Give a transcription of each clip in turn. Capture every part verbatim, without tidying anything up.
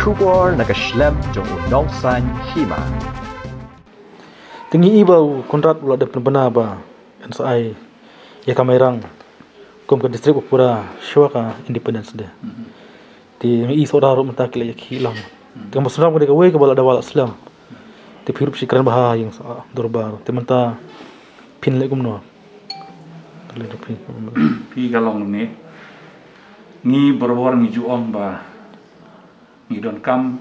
Khubor na ka shlem jong u Nongsaiñ Hima. Te ngi i ba u Conrad u la dep pynbna ba yn sa ai ïa ka Mairang kum ka district ba pura shuwa ka Independence Day. Te ngi i sohra ruh mynta ki la ïa ki lang. Te ka Mawsynram ka dei kawei kaba la dawa la slem. Te phi ruh phi kren bha ïa ka dorbar. Te mynta phin leh kumno? Te leh phi. Phi ka long ne. Ngi barabor ngi ju ong ba ngi donkam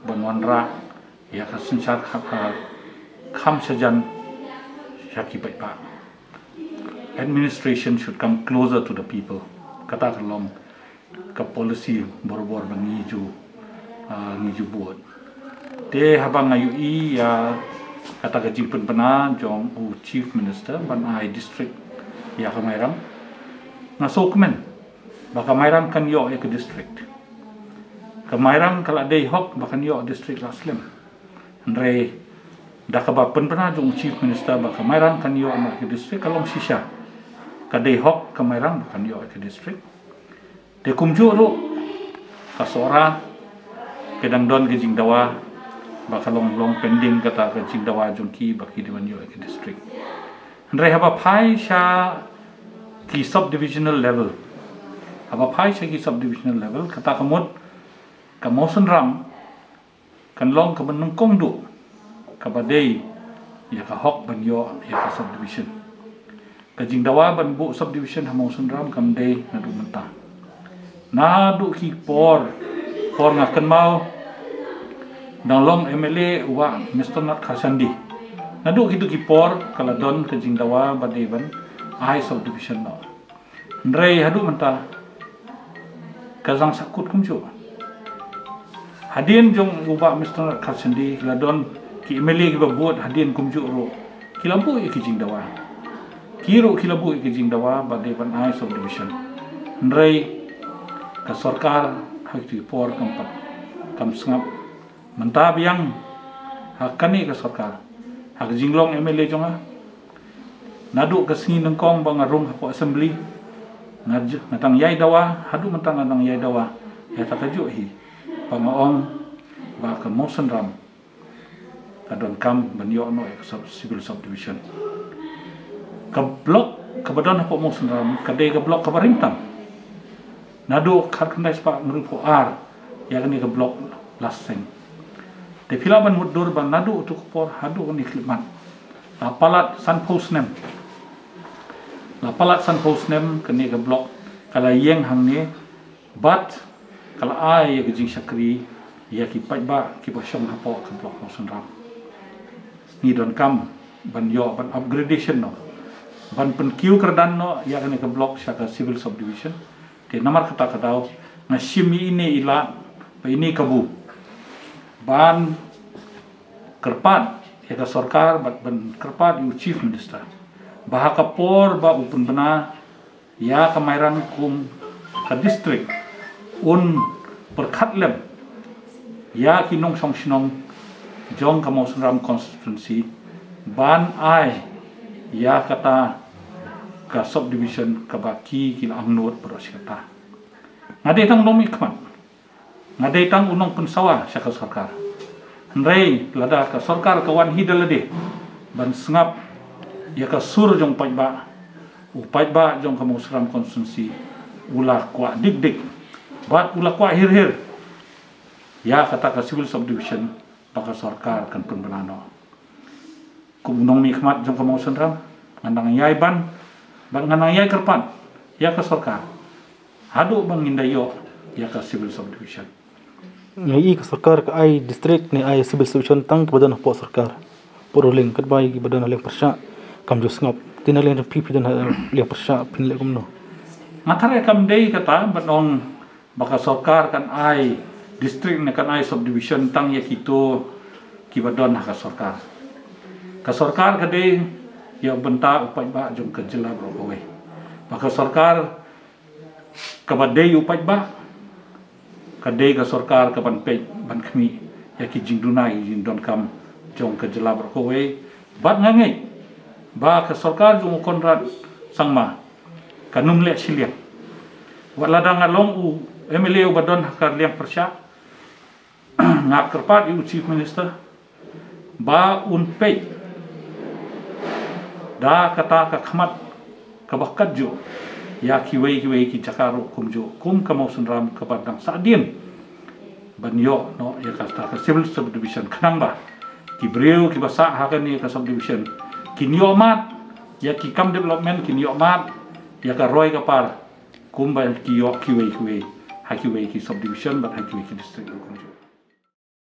ban wanrah ïa ka synshar khapkhap kham shajan sha ki paidbah. Administration should come closer to the people. Kata ka long ka policy barabor ba ngi ju, ah, ngi ju buat. Te haba nga ïohi ïa kata ka jingpynbna jong u Chief Minister ban ai district ïa ka Mairang, nga sngewkmen ba ka Mairang kan ïoh ïa ka district. Ka Mairang ka la dei hok ba kan ïoh district la slem. Hynrei da kaba pynbna jong u Chief Minister ba ka Mairang kan ïoh ïa ka district ka long shisha. Ka dei hok ka Mairang ba kan ïoh ïa ka district. Te kumjuh ruh ka Sohra ka dang don ka jingdawa ba ka long long pending kata ka jingdawa jong ki ba ki dei ban ïoh ïa ka district. Hynrei haba phai sha ki subdivisional level. Haba phai sha ki subdivisional level, kata ka mut ka Mawsynram kan long kaba nyngkong duh kaba dei ïa ka hok ban ïoh ïa ka subdivision. Ka jingdawa ban buh subdivision ha Mawsynram kam dei naduh mynta. Naduh ki por, por nga kynmaw dang long M L A u Bah Mister Nat Kharshandi. Naduh kito ki por ka la don ka jingdawa ba dei ban ai subdivision noh. Hynrei haduh mynta ka zang sahkut kumjuh. Hadien jong u Bah Mister Kharshandi ki la don ki M L A kiba bud hadien kumjuh ruh ki la buh ïa ki jingdawa. Ki ruh ki la buh ïa ki jingdawa ba dei ban ai subdivision. Hynrei ka sorkar ha kito ki por kam pat, kam sngap. Mynta biang ha kane ka sorkar, ha ka jinglong M L A jong nga, naduh ka sngi nyngkong ba nga rung hapoh assembly, nga j-, nga dang ïai dawa, haduh mynta nga dang ïai dawa ïa kata kajuh hi, ba nga ong ba ka Mawsynram ka donkam ban ïoh noh ïa ka sub-, civil subdivision. Ka block kaba don hapoh Mawsynram ka dei ka block kaba rim tam. Naduh khatkhyndai spah hynriewphew ar ïa kane ka block la seng. Te phi lah ban mutdur ba naduh utu ka por haduh kane ka khyllipmat la palat sanphew snem. La palat sanphew snem kane ka block ka la ïeng hangne bad ka la ai ïa ka jingshakri ïa ki paidbah kiba shong hapoh ka block Mawsynram. Ngi donkam ban ïoh ban upgradation noh, ban pynkiew kyrdan noh ïa kane ka block sha ka civil subdivision. Te namar kata ka daw nga shim ïa ine i lad bad ine i kabu ban kyrpad ïa ka sorkar bad ban kyrpad ïa u Chief Minister ba ha ka por ba u pynbna ïa ka Mairang kum ka district un pyrkhat lem ïa ki nongshong shnong jong ka Mawsynram constituency ban ai ïa kata ka subdivision kaba ki ki la angnud baroh shi katta. Nga dei tang u nongmihkhmat, nga dei tang u nongpynsawa sha ka sorkar. Hynrei lada ka sorkar ka wan hi da lade ban sngap ïa ka sur jong paidbah, u paidbah jong ka Mawsynram constituency u la kwah dik dik bad u la kwah hir hir ïa kata ka civil subdivision ba ka sorkar kan pynbna noh. Kum u nongmihkhmat jong ka Mawsynram, nga nang ïai ban bad nga nang ïai kyrpad ïa ka sorkar haduh ba ngin da ïoh ïa ka civil subdivision. Ngi i ka sorkar ka ai district ne ai civil subdivision tang kiba don hapoh sorkar, hapoh ruling, katba kiba don ha liang pyrshah kam ju sngap. Te na liang jong phi, phi don ha liang pyrshah, phin leh kumno? Nga tharai kam dei kata ban ong ba ka sorkar kan ai district ne kan ai subdivision tang ïa kito kiba don ha ka sorkar. Ka sorkar ka dei ïa u bynta u paidbah jong ka jylla baroh kawei. Ba ka sorkar kaba dei u paidbah ka dei ka sorkar kaban peit ban khmih ïa ki jingduna ki jingdonkam jong ka jylla baroh kawei. Bad nga ngeit ba ka sorkar jong u Conrad Sangma kan ym leh shiliang. Wat lada nga long u M L A uba don ha ka liang pyrshah, Nga kyrpad ïa u Chief Minister ba un peit da kata ka khmat kaba katjuh ïa kiwei kiwei ki jaka ruh kumjuh kum ka Mawsynram kaba dang sahdien ban ïoh noh ïa kata ka civil subdivision, khnang ba ki briew kiba sah ha kane ka subdivision kin ïoh mad ïa ki kam development, kin ïoh mad ïa ka roi ka par kumba ki ïoh kiwei kiwei ha kiwei ki subdivision bad ha kiwei ki district ruh kumjuh.